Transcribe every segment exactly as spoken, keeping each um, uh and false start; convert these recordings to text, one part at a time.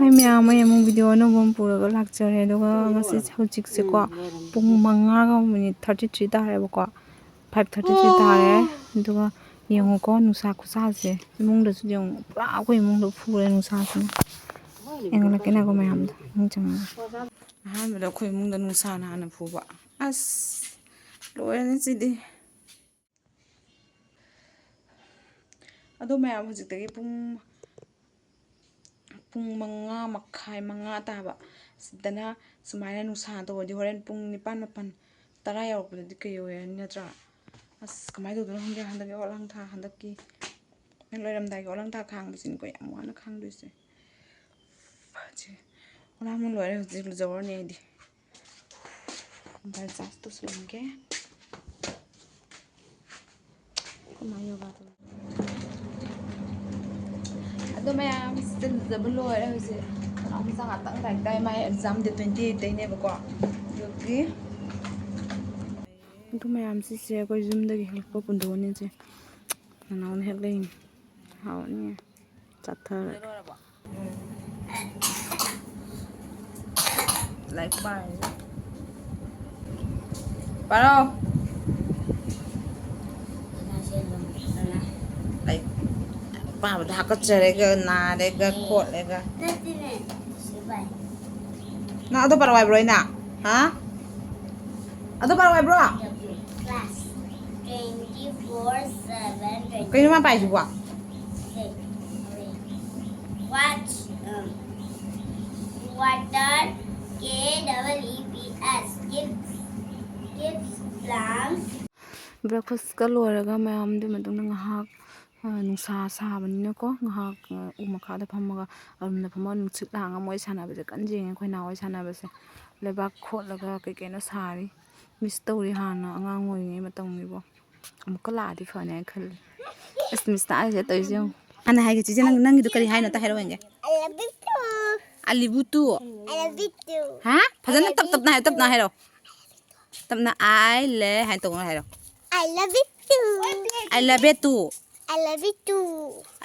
ꯑꯩ ꯃꯌꯥꯝ, ꯑꯩ ꯑꯃꯨꯛ ꯚꯤꯗꯤꯑꯣ ꯑꯅꯧꯕ ꯑꯃ ꯄꯨꯔꯒ ꯂꯥꯛꯆꯔꯦ꯫ ꯑꯗꯨꯒ ꯉꯁꯤ ꯍꯧꯖꯤꯛꯁꯦꯀꯣ, ꯄꯨꯡ ꯃꯉꯥꯒ ꯃꯤꯅꯤꯠ ꯊꯥꯔꯇꯤ ꯊ꯭ꯔꯤ ꯇꯥꯔꯦꯕꯀꯣ꯫ ꯐꯥꯏꯚ ꯊꯥꯔꯇꯤ ꯊ꯭ꯔꯤ ꯇꯥꯔꯦ꯫ ꯑꯗꯨꯒ ꯌꯦꯡꯉꯨꯀꯣ, ꯅꯨꯡꯁꯥ ꯈꯨꯁꯥꯁꯦ꯫ ꯏꯃꯨꯡꯗꯁꯨ ꯌꯦꯡꯉꯨ, ꯄꯨꯔꯥ ꯑꯩꯈꯣꯏ ꯏꯃꯨꯡꯗ ꯐꯨꯔꯦ ꯅꯨꯡꯁꯥꯁꯤꯅ꯫ ꯌꯦꯡꯍꯜꯂꯛꯀꯦ ꯉꯥꯏꯈꯣ ꯃꯌꯥꯝꯗꯣ, ꯃꯅꯨꯡ ꯆꯪꯉꯒ꯫ ꯑꯍꯥꯟꯕꯗ ꯑꯩꯈꯣꯏ ꯏꯃꯨꯡꯗ ꯅꯨꯡꯁꯥꯅ ꯍꯥꯟꯅ ꯐꯨꯕ꯫ ꯑꯁ, ꯂꯣꯏꯔꯅꯤ ꯁꯤꯗꯤ꯫ ꯑꯗꯣ ꯃꯌꯥꯝ, ꯍꯧꯖꯤꯛꯇꯒꯤ ꯄꯨꯡ, ꯄꯨꯡ ꯃꯉꯥ ꯃꯈꯥꯏ, ꯃꯉꯥ ꯇꯥꯕ ꯁꯤꯗꯅ ꯁꯨꯃꯥꯏꯅ ꯅꯨꯡꯁꯥ ꯇꯧꯔꯗꯤ ꯍꯣꯔꯦꯟ ꯄꯨꯡ ꯅꯤꯄꯥꯟ, ꯃꯥꯄꯟ, ꯇꯔꯥ ꯌꯧꯔꯛꯄꯗꯗꯤ ꯀꯩ ꯑꯣꯏꯔꯅꯤ ꯅꯠꯇ꯭ꯔꯥ? ꯑꯁ, ꯀꯃꯥꯏꯅ ꯇꯧꯗꯣꯏꯅꯣ ꯈꯪꯗꯦ꯫ ꯍꯟꯗꯛꯀꯤ ꯏꯔꯥꯡ ꯊꯥ, ꯍꯟꯗꯛꯀꯤ ꯂꯣꯏꯔꯝꯗꯥꯏꯒꯤ ꯏꯔꯥꯡ ꯊꯥ ꯈꯥꯡꯕꯁꯤꯅꯤꯀꯣ ꯌꯥꯝ ꯋꯥꯅ ꯈꯥꯡꯗꯣꯏꯁꯦ꯫ ꯁꯤ ꯏꯔꯥꯡ ꯂꯣꯏꯔꯦ, ꯍꯧꯖꯤꯛ ꯂꯨꯖꯍꯧꯔꯅꯤ ꯑꯩꯗꯤ꯫ ꯃꯣꯕꯥꯏꯜ ꯆꯥꯔꯖ ꯇꯧꯁꯤꯜꯂꯝꯒꯦ꯫ ꯀꯃꯥꯏ ꯌꯣꯒꯥ ꯇꯧ-, ꯑꯗꯣ ꯃꯌꯥꯝ, ꯁꯤꯗ ꯂꯨꯖꯕ ꯂꯣꯏꯔꯦ ꯍꯧꯖꯤꯛ꯫ ꯅꯅꯥꯎ ꯃꯆꯥ ꯉꯥꯛꯇꯪ ꯂꯥꯏꯔꯤꯛ ꯇꯥꯏ, ꯃꯥꯏ ꯑꯦꯛꯖꯥꯝ ꯗꯦꯠ ꯇ꯭ꯋꯦꯟꯇꯤ ꯑꯩꯠꯇꯩꯅꯦꯕꯀꯣ꯫ ꯑꯗꯨꯒꯤ ꯑꯗꯨ ꯃꯌꯥꯝ, ꯁꯤꯁꯦ ꯑꯩꯈꯣꯏ ꯌꯨꯝꯗꯒꯤ ꯍꯦꯜꯂꯛꯄ ꯄꯨꯟꯗꯣꯟꯅꯤꯁꯦ꯫ ꯅꯅꯥꯎꯅ ꯍꯦꯛ ꯂꯩꯅꯤ꯫ ꯍꯥꯎꯅꯤ꯫ ꯆꯠꯊꯔꯒꯦ꯫ ꯂꯥꯏꯔꯤꯛ ꯄꯥꯔꯤ꯫ ꯄꯥꯔꯣ꯫ ꯂꯥꯏꯔꯤꯛ ꯄꯥꯕꯗ ꯍꯥꯀꯠꯆꯔꯦꯒ, ꯅꯥꯔꯦꯒ, ꯈꯣꯠꯂꯦꯒ꯫ ꯅꯪ ꯑꯗꯨ ꯄꯥꯔꯛꯑꯣ ꯍꯥꯏꯕ꯭ꯔꯣ ꯑꯩꯅ? ꯍꯥ? ꯑꯗꯨ ꯄꯥꯔꯛꯑꯣ ꯍꯥꯏꯕ꯭ꯔꯣ? Class twenty-four seven. ꯀꯩꯅꯣ ꯃꯥ ꯄꯥꯏꯁꯤꯕꯣ? Watch, um, water, K double E P S, keeps, keeps plants. Breakfastꯀ ꯂꯣꯏꯔꯒ ꯃꯌꯥꯝꯗꯨ ꯃꯇꯨꯡꯗ ꯉꯥꯏꯍꯥꯛ, ꯑ, ꯅꯨꯡꯁꯥ ꯁꯥꯕꯅꯤꯅꯀꯣ, ꯉꯥꯏꯍꯥꯛ, ꯑ, ꯎ ꯃꯈꯥꯗ ꯐꯝꯃꯒ, ꯑꯔꯨꯝꯗ ꯐꯝꯃꯒ ꯅꯨꯡꯁꯤꯠ ꯂꯥꯡꯉ ꯃꯣꯏ ꯁꯥꯟꯅꯕꯁꯦ ꯀꯟꯅ ꯌꯦꯡꯉꯦ, ꯑꯩꯈꯣꯏ ꯅꯥꯎ ꯍꯣꯏ ꯁꯥꯟꯅꯕꯁꯦ꯫ ꯂꯩꯕꯥꯛ ꯈꯣꯠꯂꯒ ꯀꯩ ꯀꯩꯅꯣ ꯁꯥꯔꯤ꯫ Miss ꯇꯧꯔꯤ ꯍꯥꯟꯅ ꯑꯉꯥꯡ ꯑꯣꯏꯔꯤꯉꯩ ꯃꯇꯝꯒꯤꯕꯣ꯫ ꯑꯃꯨꯛꯀ ꯂꯥꯛꯑꯗꯤ ꯐꯅꯤ ꯍꯥꯏꯅ ꯈꯜꯂꯤ꯫ ꯑꯁ, Miss ꯇꯥꯛꯑꯒꯦ ꯇꯧꯔꯤꯁꯦ ꯌꯦꯡꯉꯨ꯫ ꯍꯥꯟꯅ ꯍꯥꯏꯒꯦ, ꯆꯤꯆꯦ, ꯅꯪ, ꯅꯪꯒꯤꯗꯣ ꯀꯔꯤ ꯍꯥꯏꯅꯣ? ꯑꯝꯇ ꯍꯥꯏꯔꯛꯑꯣ ꯌꯦꯡꯒꯦ꯫ I love you too. ꯑꯂꯤꯕꯨ ꯇꯨ꯫ I love you too. ꯍꯥ? ꯐꯖꯅ ꯇꯞ ꯇꯞꯅ ꯍꯥꯏꯌꯣ, ꯇꯞꯅ ꯍꯥꯏꯔꯣ꯫ ꯇꯞꯅ, "ꯑꯥꯏ ꯂꯦ" ꯍꯥꯏꯅ ꯇꯧꯔꯒ ꯍꯥꯏꯔꯣ꯫ I love you too. I love you too. I love you too.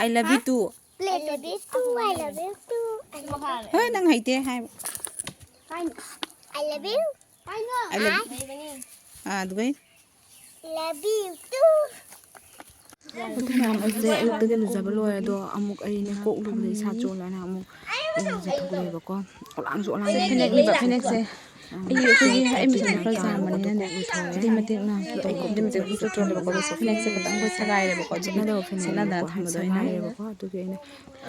I love you too. I love you too. I love you too. ꯍꯣꯏ, ꯅꯪ ꯍꯩꯇꯦ ꯍꯥꯏꯕ꯫ I love you. I love ꯑꯥ, ꯑꯗꯨꯒ love you too. ꯑꯗꯨ ꯃꯌꯥꯝ ꯑꯩꯁꯦ ꯑꯌꯨꯛꯇꯒꯤ ꯂꯨꯖꯕ ꯂꯣꯏꯔꯦ꯫ ꯑꯗꯣ ꯑꯃꯨꯛ ꯑꯩꯅ ꯀꯣꯛ ꯂꯨꯕꯗ ꯏꯁꯥ ꯆꯣꯠꯂꯦꯅ ꯑꯃꯨꯛ ꯏꯔꯨꯖꯊꯣꯛꯂꯦꯕꯀꯣ꯫ ꯑꯣꯂꯥꯡꯁꯨ ꯑꯣꯂꯥꯡ ꯐꯅꯦꯛꯅꯦꯕ, ꯐꯅꯦꯛꯁꯦ꯫ ꯑꯩ ꯑꯩꯈꯣꯏꯒꯤ ꯍꯦꯛ ꯃꯤꯁꯤꯅ ꯈꯔ ꯆꯥꯝꯕꯅꯤꯅꯅꯦ, ꯐꯗꯤ ꯃꯇꯦꯛꯅ ꯇꯧꯕ ꯐꯗꯤ ꯃꯇꯦꯛ ꯑꯗꯨꯝ ꯆꯣꯠ ꯆꯣꯠꯂꯦꯕꯀꯣ꯫ ꯐꯅꯦꯛꯁꯦ ꯈꯤꯇꯪ ꯑꯩꯈꯣꯏ ꯁꯦꯒꯥꯏꯔꯦꯕꯀꯣ꯫ ꯑꯗꯨꯅ ꯁꯦꯠꯅꯗꯅ ꯊꯝꯕꯗꯣ ꯑꯩꯅ ꯍꯥꯏꯔꯦꯕꯀꯣ꯫ ꯑꯗꯨꯒꯤ ꯑꯩꯅ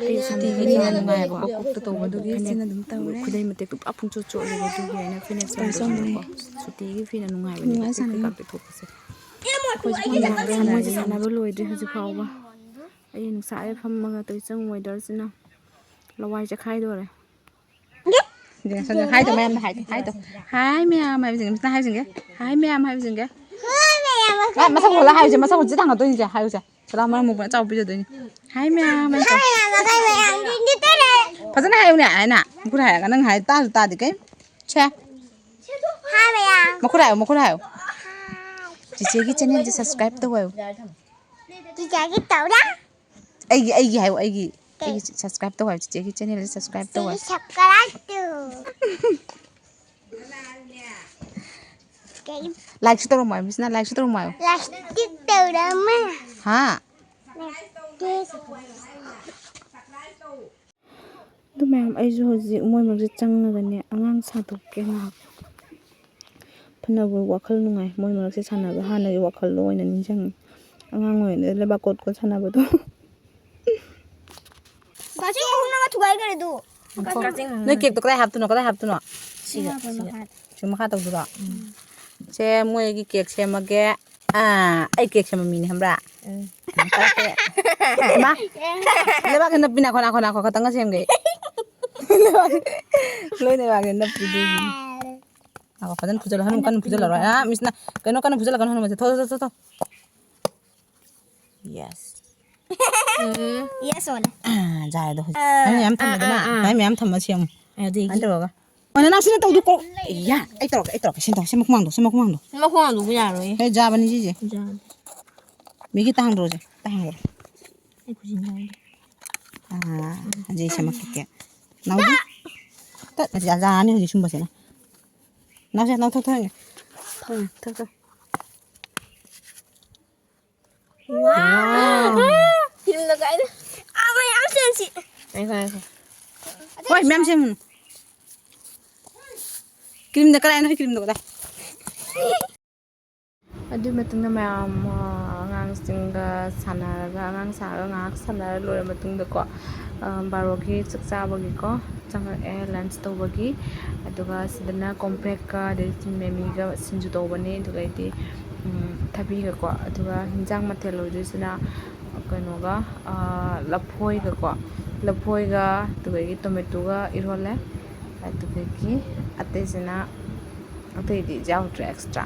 ꯑꯩ ꯁꯨꯇꯤꯒꯤꯅꯤꯅ ꯅꯨꯡꯉꯥꯏꯕ ꯃꯀꯣꯛꯇ ꯇꯧꯕꯗꯨꯒꯤ ꯐꯅꯦꯛ ꯁꯤꯅ ꯑꯗꯨꯝ ꯇꯧꯔꯦ꯫ ꯈꯨꯗꯩ ꯃꯇꯦꯛꯇꯣ ꯄꯨꯔꯥ ꯄꯨꯡꯆꯣꯠ ꯆꯣꯠꯂꯦꯕ꯫ ꯑꯗꯨꯒꯤ ꯑꯩꯅ ꯐꯅꯦꯛ ꯇꯧꯔꯦ, ꯆꯣꯠꯂꯦꯕꯀꯣ꯫ ꯁꯨꯇꯤꯒꯤ ꯐꯤꯅ ꯅꯨꯡꯉꯥꯏꯕꯅꯦꯕ꯫ ꯅꯨꯡꯉꯥꯏ ꯁꯥꯟꯅꯩ꯫ ꯀꯩꯀꯥ ꯇꯩꯊꯣꯛꯄꯁꯦ꯫ ꯑꯩꯈꯣꯏꯁꯨ ꯐꯝꯃꯤꯟꯅꯔꯒ ꯃꯣꯏꯁꯦ ꯁꯥꯟꯅꯔꯤ꯫ ꯁꯥꯟꯅꯕ ꯂꯣꯏꯗ꯭ꯔꯤ ꯍꯧꯖꯤꯛ ꯐꯥꯎꯕ꯫ ꯑꯩ ꯅꯨꯡꯁꯥꯗ ꯐꯝꯃꯒ ꯇꯣꯏꯆꯪ weatherꯁꯤꯅ ꯂꯋꯥꯏ ꯆꯦꯈꯥꯏꯗꯣꯔꯦ꯫ ꯍꯥꯏꯗꯣ ꯃꯌꯥꯝꯅ ꯍꯥꯏꯗꯣ, ꯍꯥꯏꯗꯣ꯫ Hi ꯃꯌꯥꯝ ꯍꯥꯏꯕꯁꯤꯡꯒꯦ, ꯃꯤꯁꯅ ꯍꯥꯏꯕꯁꯤꯡꯒꯦ꯫ Hi ꯃꯌꯥꯝ ꯍꯥꯏꯕꯁꯤꯡꯒꯦ꯫ ꯃꯥ ꯃꯁꯛ ꯎꯍꯜꯂ ꯍꯥꯏꯌꯨꯁꯦ, ꯃꯁꯛ ꯎꯍꯜꯂ ꯊꯥꯡꯒꯠꯇꯣꯏꯅꯤꯁꯦ, ꯍꯥꯏꯌꯨꯁꯦ꯫ ꯁꯂꯥꯝ ꯃꯔꯝ ꯃꯣꯛꯄꯅ ꯑꯆꯥꯎꯕ ꯄꯤꯖꯗꯣꯏꯅꯤ꯫ Hi ꯃꯌꯥꯝ ꯍꯥꯏꯌꯨꯁꯦ꯫ ꯐꯖꯅ ꯍꯥꯏꯌꯨꯅꯦ, ꯍꯥꯏꯅ꯫ ꯃꯈꯨꯠ ꯍꯥꯏꯔꯒ ꯅꯪ ꯍꯥꯏ ꯇꯥꯁꯨ ꯇꯥꯗꯦ ꯀꯩꯝ꯫ ꯁꯦ꯫ Hi ꯃꯌꯥꯝ꯫ ꯃꯈꯨꯠ ꯍꯥꯏꯌꯨ, ꯃꯈꯨꯠ ꯍꯥꯏꯌꯨ꯫ ꯆꯤꯆꯦꯒꯤ channelꯁꯦ subscribe ꯇꯧ ꯍꯥꯏꯌꯨ꯫ ꯆꯤꯆꯦꯒꯤ ꯇꯧꯔꯥ? ꯑꯩꯒꯤ, ꯑꯩꯒꯤ ꯍꯥꯏꯌꯨ, ꯑꯩꯒꯤ꯫ ꯀꯩ? ꯑꯩꯒꯤ subscribe ꯇꯧ ꯍꯥꯏꯌꯨ, ꯆꯤꯆꯦꯒꯤ channelꯁꯦ subscribe ꯇꯧ ꯍꯥꯏꯌꯨ꯫ ꯆꯤꯆꯦꯒꯤ subscribe ꯇꯧ꯫ ꯀꯩ? Likeꯁꯨ ꯇꯧꯔꯝꯃꯣ ꯍꯥꯏꯌꯨ, ꯃꯤꯁꯅ likeꯁꯨ ꯇꯧꯔꯝꯃꯣ ꯍꯥꯏꯌꯨ꯫ Likeꯇꯤ ꯇꯧꯔꯝꯃꯦ꯫ ꯍꯥ? Likeꯇꯤ꯫ ꯑꯗꯨ ꯃꯌꯥꯝ, ꯑꯩꯁꯨ ꯍꯧꯖꯤꯛ ꯃꯣꯏ ꯃꯔꯛꯁꯦ ꯆꯪꯉꯒꯅꯦ ꯑꯉꯥꯡ ꯁꯥꯗꯣꯛꯀꯦ ꯉꯥꯏꯍꯥꯛ꯫ ꯐꯅꯕꯨ ꯋꯥꯈꯜ ꯅꯨꯡꯉꯥꯏ ꯃꯣꯏ ꯃꯔꯛꯁꯦ ꯁꯥꯟꯅꯕ, ꯍꯥꯟꯅꯒꯤ ꯋꯥꯈꯜꯗꯣ ꯑꯣꯏꯅ ꯅꯤꯡꯁꯤꯡꯉꯤ꯫ ꯑꯉꯥꯡ ꯑꯣꯏꯔꯤꯉꯩꯗ ꯂꯩꯕꯥꯛ ꯀꯣꯠ ꯀꯣꯠ ꯁꯥꯟꯅꯕꯗꯣ꯫ ꯀꯛꯆꯤꯡ ꯈꯣꯡꯅꯒ ꯊꯨꯒꯥꯏꯈ꯭ꯔꯦ ꯑꯗꯨ꯫ ꯀꯛꯆꯤꯡ ꯅꯣꯏ ꯀꯦꯛꯇꯣ ꯀꯗꯥꯏ ꯍꯥꯞꯇꯣꯏꯅꯣ? ꯀꯗꯥꯏ ꯍꯥꯞꯇꯣꯏꯅꯣ? ꯁꯤꯒ, ꯁꯤꯒ꯫ ꯁꯤ ꯃꯈꯥ ꯇꯧꯗꯣꯏꯔꯣ? ꯎꯝ꯫ ꯁꯦ, ꯃꯣꯏꯒꯤ ꯀꯦꯛ ꯁꯦꯝꯃꯒꯦ꯫ ꯑꯥ, ꯑꯩ ꯀꯦꯛ ꯁꯦꯝꯕ ꯃꯤꯅꯦ ꯈꯪꯕ꯭ꯔꯥ? ꯎꯝ꯫ ꯏꯃꯥ, ꯂꯩꯕꯥꯛꯁꯦ ꯅꯞꯄꯤ, ꯅꯥꯈꯣ, ꯅꯥꯈꯣ, ꯅꯥꯈꯣ, ꯈꯇꯪꯒ ꯁꯦꯝꯒꯦ꯫ ꯂꯩꯕꯥꯛꯁꯦ, ꯂꯣꯏ ꯂꯩꯕꯥꯛꯁꯦ ꯅꯞꯄꯤ ꯑꯗꯨꯒꯤꯅꯤ꯫ ꯉꯥꯏꯈꯣ, ꯐꯖꯅ ꯐꯨꯖꯜꯂꯣ, ꯍꯅꯨ ꯀꯟꯅ ꯐꯨꯖꯜꯂꯔꯣꯏ꯫ ꯑꯥ, ꯃꯤꯁꯅ ꯀꯩꯅꯣ ꯀꯟꯅ ꯐꯨꯖꯜꯂꯒꯅꯨ, ꯍꯅꯨꯃꯟꯁꯦ꯫ ꯊꯣ, ꯊꯣ, ꯊꯣ, ꯊꯣ, ꯊꯣ꯫ Yes꯫ ꯎꯝ, yes ꯑꯣꯜꯂꯦ꯫ ꯑꯥ, ꯌꯥꯔꯦ ꯑꯗꯣ ꯍꯧꯖꯤꯛ꯫ ꯑꯥ, ꯅꯪ ꯃꯌꯥꯝ ꯑꯥ, ꯊꯝꯃꯦꯗꯅ, ꯑꯥ, ꯑꯥ꯫ ꯅꯪ ꯃꯌꯥꯝ ꯊꯝꯃ ꯁꯦꯝꯃꯨ꯫ ꯑꯗꯨꯗꯒꯤ ꯑꯗꯨꯃꯥꯏꯅ ꯇꯧꯔꯒ꯫ ꯑꯣ, ꯅꯅꯥꯎꯁꯤꯅ ꯇꯧꯗꯨ ꯀꯣ-, ꯏꯌꯥ, ꯑꯩ ꯇꯧꯔꯛꯀꯦ, ꯑꯩ ꯇꯧꯔꯛꯀꯦ꯫ ꯁꯤ ꯇꯧ, ꯁꯤ ꯃꯈꯣꯡꯗꯣ, ꯁꯤ ꯃꯈꯣꯡꯗꯣ꯫ ꯃꯈꯣꯡꯗꯣ ꯌꯥꯔꯣꯏꯌꯦ꯫ ꯑꯦ, ꯖꯥꯕꯅꯤ ꯁꯤꯁꯦ꯫ ꯖꯥꯕꯅꯤ꯫ ꯃꯤꯒꯤ ꯇꯥꯡꯗ꯭ꯔꯣꯁꯦ? ꯇꯥꯡꯗ꯭ꯔꯣ? ꯑꯩ ꯈꯨꯖꯤꯟ ꯌꯥꯎꯗꯦ꯫ ꯑꯥ, ꯍꯧꯖꯤꯛ ꯑꯩ ꯁꯦꯝꯃꯛꯀꯦ꯫ ꯅꯥꯎꯗꯤ? ꯇꯠ, ꯑꯁꯤ ꯑꯖꯥꯅꯤ ꯍꯧꯖꯤꯛ ꯁꯨꯝꯕꯁꯤꯅ꯫ ꯅꯥꯎꯁꯦ, ꯅꯥꯎ ꯊꯣꯛ, ꯊꯣꯛ꯫ ꯎꯝ, ꯊꯣꯛ, ꯊꯣꯛ꯫ ꯋꯥꯎ꯫ ꯐꯤꯜꯝꯗ ꯀꯥꯏꯗ? ꯑꯥ, ꯃꯌꯥꯝ ꯁꯦꯝꯁꯤ꯫ ꯉꯥꯏꯈꯣ, ꯉꯥꯏꯈꯣ꯫ ꯍꯣꯏ, ꯃꯌꯥꯝ ꯁꯦꯝꯃꯨꯅꯨ꯫ ꯀ꯭ꯔꯤꯝꯗ ꯀꯗꯥꯏ, ꯅꯣꯏ ꯀ꯭ꯔꯤꯝꯗꯣ ꯀꯗꯥꯏ? ꯑꯗꯨꯒꯤ ꯃꯇꯨꯡꯗ ꯃꯌꯥꯝ, ꯑ, ꯑꯉꯥꯡꯁꯤꯡꯒ ꯁꯥꯟꯅꯔꯒ, ꯑꯉꯥꯡ ꯁꯥꯔꯒ ꯉꯥꯏꯍꯥꯛ ꯁꯥꯟꯅꯔ ꯂꯣꯏꯔ ꯃꯇꯨꯡꯗꯀꯣ, ꯑ, ꯕꯥꯔꯣꯒꯤ ꯆꯥꯛ ꯆꯥꯕꯒꯤꯀꯣ ꯆꯪꯉꯛꯑꯦ, ꯂꯟꯁ ꯇꯧꯕꯒꯤ꯫ ꯑꯗꯨꯒ ꯁꯤꯗꯅ ꯀꯣꯝꯄ꯭ꯔꯦꯛꯀ ꯑꯗꯩ ꯃꯦꯃꯤꯒ ꯁꯤꯡꯖꯨ ꯇꯧꯕꯅꯦ, ꯑꯗꯨꯒꯩꯗꯤ, ꯎꯝ, ꯊꯕꯤꯒꯀꯣ꯫ ꯑꯗꯨꯒ ꯍꯤꯟꯖꯥꯡ ꯃꯊꯦꯜ ꯑꯣꯏꯗꯣꯏꯁꯤꯅ ꯀꯩꯅꯣꯒ, ꯑ, ꯂꯐꯣꯏꯒꯀꯣ, ꯂꯐꯣꯏꯒ ꯑꯗꯨꯗꯒꯤ ꯇꯣꯃꯦꯇꯣꯒ ꯏꯔꯣꯜꯂꯦ꯫ ꯑꯗꯨꯗꯒꯤ ꯑꯇꯩꯁꯤꯅ, ꯑꯇꯩꯗꯤ ꯌꯥꯎꯗ꯭ꯔꯦ ꯑꯦꯛꯁꯇ꯭ꯔꯥ꯫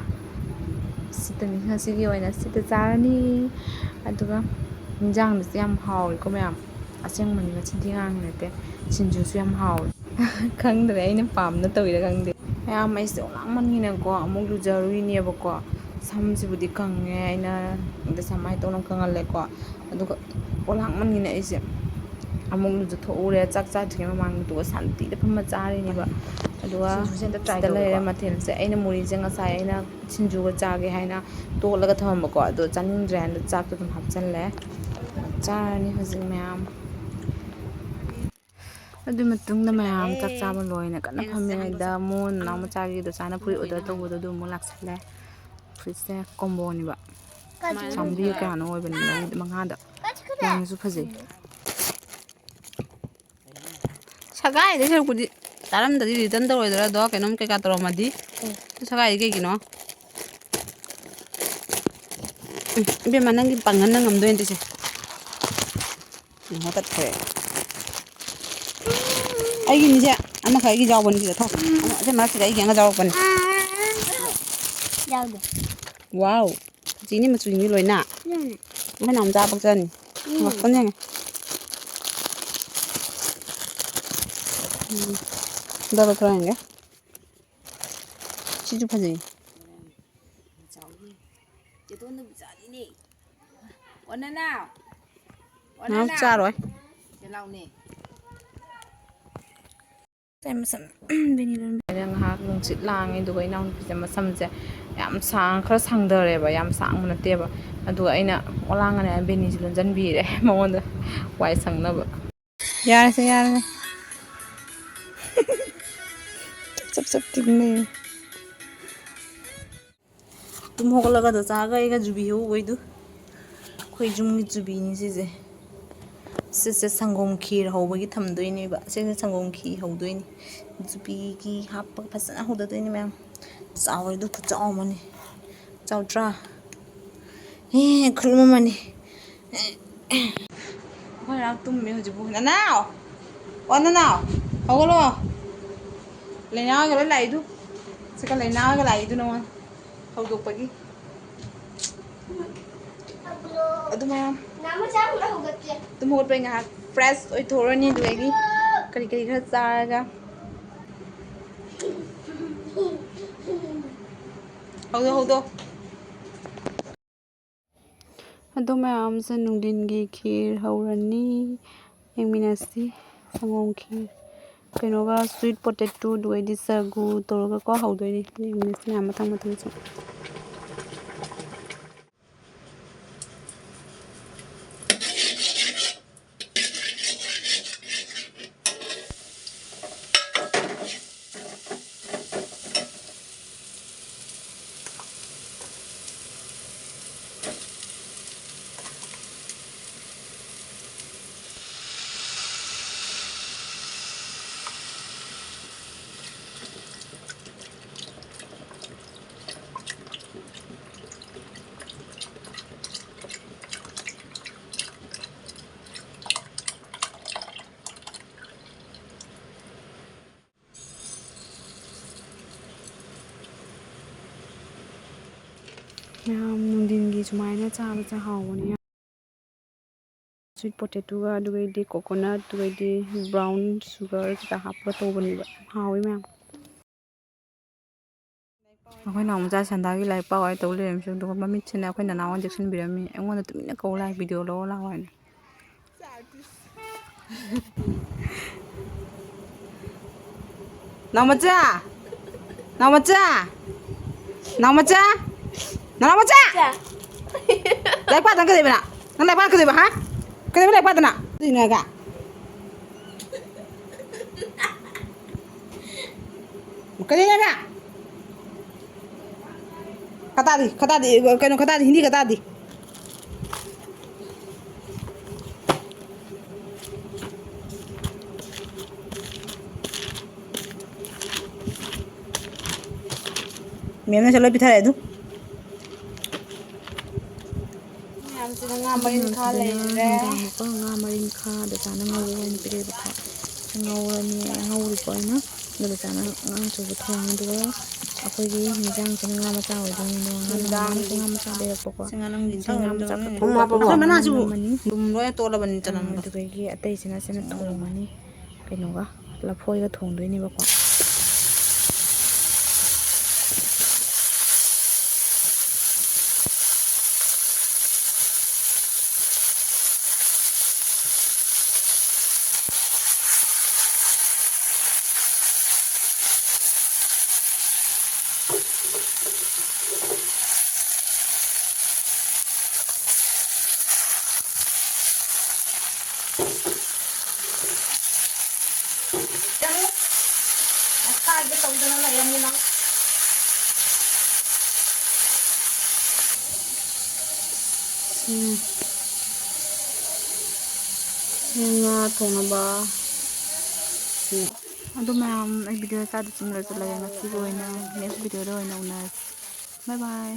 ꯁꯤꯇꯅꯤ ꯉꯁꯤꯒꯤ ꯑꯣꯏꯅ, ꯁꯤꯇ ꯆꯥꯔꯅꯤ꯫ ꯑꯗꯨꯒ ꯍꯤꯟꯖꯥꯡꯗꯨꯁꯨ ꯌꯥꯝ ꯍꯥꯎꯋꯤꯀꯣ ꯃꯌꯥꯝ꯫ ꯑꯁꯦꯡꯕꯅꯤ, ꯃꯆꯤꯟ ꯊꯤ ꯉꯥꯡꯉꯤ ꯅꯠꯇꯦ꯫ ꯁꯤꯡꯖꯨꯁꯨ ꯌꯥꯝ ꯍꯥꯎꯋꯤ꯫ ꯈꯪꯗ꯭ꯔꯦ, ꯑꯩꯅ ꯄꯥꯝꯅ ꯇꯧꯔꯤꯔꯥ ꯈꯪꯗꯦ꯫ ꯃꯌꯥꯝ, ꯑꯩꯁꯦ ꯑꯣꯂꯥꯡꯃꯟꯒꯤꯅꯀꯣ ꯑꯃꯨꯛ ꯂꯨꯖꯔꯨꯏꯅꯦꯕꯀꯣ꯫ ꯁꯝꯁꯤꯕꯨꯗꯤ ꯀꯪꯉꯦ, ꯑꯩꯅ ꯗꯁꯥ ꯃꯥꯏ ꯇꯧꯅ ꯀꯪꯍꯜꯂꯦꯀꯣ꯫ ꯑꯗꯨꯒ ꯑꯣꯂꯥꯡꯃꯟꯒꯤꯅ ꯑꯩꯁꯦ ꯑꯃꯨꯛ ꯂꯨꯖꯊꯣꯛꯎꯔꯦ, ꯆꯥꯛ ꯆꯥꯗ꯭ꯔꯤꯉꯩ ꯃꯃꯥꯡꯗ, ꯑꯗꯨꯒ ꯁꯥꯟꯇꯤꯗ ꯐꯝꯃ ꯆꯥꯔꯤꯅꯦꯕ꯫ ꯑꯗꯨꯒ ꯁꯤꯡꯖꯨꯁꯦ ꯑꯝꯇ try ꯁꯤꯗ ꯂꯩꯔꯦ ꯇꯧꯒꯦꯀꯣ꯫ ꯃꯊꯦꯜꯁꯦ꯫ ꯑꯩꯅ ꯃꯨꯔꯤꯁꯦ ꯉꯁꯥꯏ ꯑꯩꯅ ꯁꯤꯡꯖꯨꯒ ꯆꯥꯒꯦ ꯍꯥꯏꯅ ꯇꯣꯠꯂꯒ ꯊꯝꯃꯝꯕꯀꯣ, ꯑꯗꯣ ꯆꯥꯅꯤꯡꯗ꯭ꯔꯦ ꯍꯥꯏꯅ ꯆꯥꯛꯇꯣ ꯑꯗꯨꯝ ꯍꯥꯞꯆꯜꯂꯦ꯫ ꯆꯥꯔꯅꯤ ꯍꯧꯖꯤꯛ ꯃꯌꯥꯝ꯫ ꯑꯗꯨ ꯃꯇꯨꯡꯗ ꯃꯌꯥꯝ ꯆꯥꯛ ꯆꯥꯕ ꯂꯣꯏꯅ ꯀꯟꯅ ꯐꯝꯃꯤꯉꯩꯗ ꯃꯣꯟ ꯅꯅꯥꯎ ꯃꯆꯥꯒꯤ ꯗꯣꯆꯥꯅ ꯐꯨꯔꯤꯠ order ꯇꯧꯕꯗꯣ ꯑꯗꯨ ꯑꯃꯨꯛ ꯂꯥꯛꯁꯜꯂꯦ꯫ ꯐꯨꯔꯤꯠꯁꯦ comboꯅꯦꯕ꯫ ꯆꯥꯝꯃꯔꯤ ꯀꯌꯥꯅꯣ ꯑꯣꯏꯕꯅꯤ, ꯃꯔꯤ ꯃꯉꯥꯗ꯫ ꯌꯥꯝꯅꯁꯨ ꯐꯖꯩ꯫ ꯁꯒꯥꯏꯗꯩ ꯁꯔꯨꯛꯄꯨꯗꯤ ꯆꯥꯔꯝꯗꯗꯤ return ꯇꯧꯔꯣꯏꯗ꯭ꯔꯥ ꯑꯗꯣ? ꯀꯩꯅꯣꯝ ꯀꯩꯀꯥ ꯇꯧꯔꯝꯃꯗꯤ꯫ ꯁꯒꯥꯏꯗꯤ ꯀꯩꯒꯤꯅꯣ? ꯎꯝ, ꯏꯕꯦꯝꯃ, ꯅꯪꯒꯤ ꯄꯥꯡꯒꯜꯅ ꯉꯝꯗꯣꯏ ꯅꯠꯇꯦꯁꯦ꯫ ꯎꯝ, ꯍꯣꯇꯠꯈ꯭ꯔꯦ꯫ ꯑꯩꯒꯤꯅꯤꯁꯦ ꯑꯃꯈꯛ ꯑꯩꯒꯤ ꯌꯥꯎꯕꯅꯤ ꯁꯤꯗ, ꯊꯣꯛ꯫ ꯑꯃ, ꯑꯁꯤ ꯃꯔꯛꯁꯤꯗ ꯑꯩꯒꯤ ꯑꯃ ꯌꯥꯎꯔꯛꯄꯅꯤ꯫ ꯌꯥꯎꯗꯦ꯫ ꯋꯥꯎ! ꯆꯤꯅꯤ ꯃꯆꯨꯅꯤ ꯂꯣꯏꯅ꯫ ꯎꯝ꯫ ꯑꯩꯈꯣꯏ ꯅꯥꯎꯆꯥ ꯄꯛꯆꯅꯤ꯫ ꯎꯝ꯫ ꯉꯥꯛꯇꯪ ꯌꯦꯡꯉꯦ꯫ ꯎꯝ꯫ ꯑꯗꯣ ꯂꯧꯊꯣꯔꯛꯑꯒꯦ꯫ ꯁꯤꯁꯨ ꯐꯖꯩ꯫ ꯆꯥꯎꯅꯤ꯫ ꯆꯦꯇꯣꯟꯗꯣ ꯃꯆꯥꯅꯤꯅꯦ꯫ ꯑꯣ ꯅꯅꯥꯎ꯫ ꯑꯣ ꯅꯅꯥꯎ ꯅꯅꯥꯎ꯫ ꯆꯥꯔꯣꯏ꯫ ꯆꯦ ꯂꯥꯎꯅꯦ꯫ ꯁꯦ ꯃꯁꯝ ꯕꯦꯅꯤ ꯂꯣꯟꯕꯤ꯫ ꯑꯩꯅ ꯉꯥꯏꯍꯥꯛ ꯅꯨꯡꯁꯤꯠ ꯂꯥꯡꯉꯦ, ꯑꯗꯨꯒ ꯏꯅꯥꯎꯅꯨꯄꯤꯁꯦ ꯃꯁꯝꯁꯦ ꯌꯥꯝ ꯁꯥꯡ, ꯈꯔ ꯁꯥꯡꯊꯔꯦꯕ, ꯌꯥꯝ ꯁꯥꯡꯕ ꯅꯠꯇꯦꯕ꯫ ꯑꯗꯨꯒ ꯑꯩꯅ ꯑꯣꯂꯥꯡꯉꯅꯦ ꯕꯦꯅꯤꯁꯦ ꯂꯣꯟꯁꯤꯟꯕꯤꯔꯦ ꯃꯉꯣꯟꯗ ꯋꯥꯏ ꯁꯪꯅꯕ꯫ ꯌꯥꯔꯁꯦ, ꯌꯥꯔꯁꯦ꯫ ꯆꯞ ꯆꯞ ꯇꯤꯡꯅꯩ꯫ ꯇꯨꯝ ꯍꯧꯒꯠꯂꯒ ꯗꯣꯆꯥꯒ ꯑꯩꯒ ꯖꯨꯕꯤ ꯍꯧꯕꯩꯗꯨ꯫ ꯑꯩꯈꯣꯏ ꯌꯨꯝꯒꯤ ꯖꯨꯕꯤꯅꯤ ꯁꯤꯁꯦ꯫ ꯁꯤꯁꯦ ꯁꯪꯒꯣꯝ ꯈꯤꯔ ꯍꯧꯕꯒꯤ ꯊꯝꯗꯣꯏꯅꯦꯕ꯫ ꯁꯤꯁꯦ ꯁꯪꯒꯣꯝ ꯈꯤ ꯍꯧꯗꯣꯏꯅꯤ꯫ ꯖꯨꯕꯤꯒꯤ ꯍꯥꯞꯄꯒ ꯐꯖꯅ ꯍꯧꯗꯗꯣꯏꯅꯤ ꯃꯌꯥꯝ꯫ ꯆꯥꯎꯔꯦ ꯑꯗꯨ ꯈꯨꯆꯥꯎ ꯑꯃꯅꯤ꯫ ꯆꯥꯎꯗ꯭ꯔꯥ? ꯑꯦ, ꯈꯨꯂꯨꯝ ꯑꯃꯅꯤ꯫ ꯑꯩꯈꯣꯏ ꯉꯔꯥꯡ ꯇꯨꯝꯃꯤ ꯍꯧꯖꯤꯛꯄꯨ꯫ ꯅꯅꯥꯎ! ꯑꯣ, ꯅꯅꯥꯎ! ꯍꯧꯒꯠꯂꯣ꯫ ꯂꯩꯅꯥꯒ ꯂꯣꯏ ꯂꯥꯛꯏꯗꯨ꯫ ꯁꯤꯒ ꯂꯩꯅꯥꯒ ꯂꯥꯛꯏꯗꯨ ꯅꯉꯣꯟ ꯍꯧꯗꯣꯛꯄꯒꯤ꯫ ꯑꯗꯨ ꯃꯌꯥꯝ꯫ ꯇꯨꯝ ꯍꯧꯒꯠꯄꯩ ꯉꯥꯏꯍꯥꯛ fresh ꯑꯣꯏꯊꯣꯛꯎꯔꯅꯤ, ꯑꯗꯨꯗꯒꯤ ꯀꯔꯤ ꯀꯔꯤ ꯈꯔ ꯆꯥꯔꯒ꯫ ꯍꯧꯗꯣ, ꯍꯧꯗꯣ꯫ ꯑꯗꯣ ꯃꯌꯥꯝꯁꯦ ꯅꯨꯡꯊꯤꯟꯒꯤ ꯈꯤꯔ ꯍꯧꯔꯅꯤ꯫ ꯌꯦꯡꯃꯤꯟꯅꯁꯤ꯫ ꯁꯪꯒꯣꯝ ꯈꯤꯔ꯫ ꯀꯩꯅꯣꯒ sweet potato, ꯑꯗꯨꯒꯩꯗꯤ ꯁꯒꯨ ꯇꯧꯔꯒꯀꯣ ꯍꯧꯗꯣꯏꯅꯤ꯫ ꯌꯦꯡꯃꯤꯟꯅꯁꯤ ꯃꯌꯥꯝ ꯃꯊꯪ ꯃꯊꯪ ꯁꯨꯝ꯫ ꯃꯌꯥꯝ ꯅꯨꯡꯊꯤꯟꯒꯤ ꯁꯨꯃꯥꯏꯅ ꯆꯥꯕꯁꯦ ꯍꯥꯎꯕꯅꯤ꯫ Sweet potato ꯒ, ꯑꯗꯨꯒꯩꯗꯤ coconut, ꯑꯗꯨꯒꯩꯗꯤ brown sugar ꯀꯩꯀꯥ ꯍꯥꯞꯄꯒ ꯇꯧꯕꯅꯦꯕ꯫ ꯍꯥꯎꯋꯤ ꯃꯌꯥꯝ꯫ ꯑꯩꯈꯣꯏ ꯅꯥꯎꯃꯆꯥ ꯁꯟꯗꯥꯒꯤ ꯂꯥꯏꯔꯤꯛ ꯄꯥꯎ ꯍꯥꯏ ꯇꯧ ꯂꯩꯔꯝꯃꯤ, ꯑꯗꯨꯒ ꯃꯃꯤꯠꯁꯤꯅ ꯑꯩꯈꯣꯏ ꯅꯅꯥꯎ ꯍꯣꯏꯅ ꯆꯦꯛꯁꯤꯟꯕꯤꯔꯝꯃꯤ꯫ ꯑꯩꯉꯣꯟꯗ ꯇꯨꯃꯤꯟꯅ ꯀꯧ ꯂꯥꯛꯑꯦ, video ꯂꯧꯔ ꯂꯥꯛꯑꯣ ꯍꯥꯏꯅ꯫ ꯅꯥꯎꯃꯆꯥ! ꯅꯥꯎꯃꯆꯥ! ꯅꯥꯎꯃꯆꯥ! ꯅꯥꯎꯃꯆꯥ! ꯂꯥꯏꯔꯤꯛ ꯄꯥꯗꯅ ꯀꯩꯗꯧꯕ ꯅꯪ? ꯅꯪ ꯂꯥꯏꯔꯤꯛ ꯄꯥꯗꯅ ꯀꯩꯗꯧꯕ, ꯍꯥ? ꯀꯩꯗꯧꯕ ꯂꯥꯏꯔꯤꯛ ꯄꯥꯗꯅ? ꯑꯗꯨꯏꯅꯦꯒ꯫ ꯀꯩꯗꯧꯅꯦꯒ? ꯈꯇꯥꯗꯤ, ꯈꯇꯥꯗꯤ, ꯀꯩꯅꯣ ꯈꯇꯥꯗꯤ, ꯍꯤꯟꯗꯤ ꯈꯇꯥꯗꯤ꯫ ꯃꯦꯝꯅꯁꯨ ꯂꯣꯏ ꯄꯤꯊꯔꯦ ꯑꯗꯨ꯫ ꯃꯌꯥꯝꯁꯤꯅ ꯉꯥ ꯃꯔꯤꯟꯈꯥ ꯂꯩꯔꯦ꯫ ꯅꯨꯡꯗꯥꯡꯗꯀꯣ ꯉꯥ ꯃꯔꯤꯟꯈꯥ ꯗꯆꯥꯅ ꯉꯧꯕ ꯑꯣꯏꯅ ꯄꯤꯔꯛꯑꯦꯕꯀꯣ꯫ ꯉꯧꯔꯅꯤ, ꯉꯧꯔꯤꯀꯣ ꯑꯩꯅ꯫ ꯑꯗꯣ ꯗꯆꯥꯅ ꯉꯥ ꯑꯆꯧꯕ ꯊꯣꯡꯉꯦ꯫ ꯑꯗꯨꯒ ꯑꯩꯈꯣꯏꯒꯤ ꯍꯤꯟꯖꯥꯡꯁꯤꯅ ꯉꯥ ꯃꯆꯥ ꯑꯣꯏꯗꯣꯏꯅꯤꯗꯣ꯫ ꯉꯥ ꯅꯨꯡꯗꯥꯡ ꯅꯨꯡꯗꯥꯡꯁꯨ ꯉꯥ ꯃꯆꯥ ꯂꯩꯔꯛꯄꯀꯣ꯫ ꯁꯤ ꯉꯥ ꯅꯝꯈꯤꯅꯤ, ꯁꯤ ꯉꯥ ꯃꯆꯥ ꯊꯥꯡ ꯀꯛꯊꯠꯂꯣ꯫ ꯊꯨꯝ ꯍꯥꯞꯄꯕꯣ? ꯑꯩꯈꯣꯏ ꯃꯅꯥꯁꯤꯕꯨ ꯅꯝꯃꯅꯤ꯫ ꯂꯨꯝ ꯂꯣꯏꯅ ꯇꯣꯠꯂꯕꯅꯤ, ꯆꯅꯝꯗꯣ꯫ ꯑꯗꯨꯗꯒꯤ ꯑꯇꯩꯁꯤꯅ ꯁꯤꯅ ꯊꯣꯡꯉꯅꯤ꯫ ꯀꯩꯅꯣꯒ ꯂꯐꯣꯏꯒ ꯊꯣꯡꯗꯣꯏꯅꯦꯕꯀꯣ꯫ ꯁꯤ, ꯁꯤ ꯉꯥ ꯊꯣꯡꯅꯕ꯫ ꯑꯗꯨ ꯃꯌꯥꯝ, ꯑꯩ video ꯆꯥꯗ ꯆꯨꯝ ꯂꯣꯏꯁꯤꯜꯂꯒꯦ ꯉꯁꯤꯒꯤ ꯑꯣꯏꯅ꯫ Next video ꯗ ꯑꯣꯏꯅ ꯎꯅꯔꯁꯤ꯫ Bye bye꯫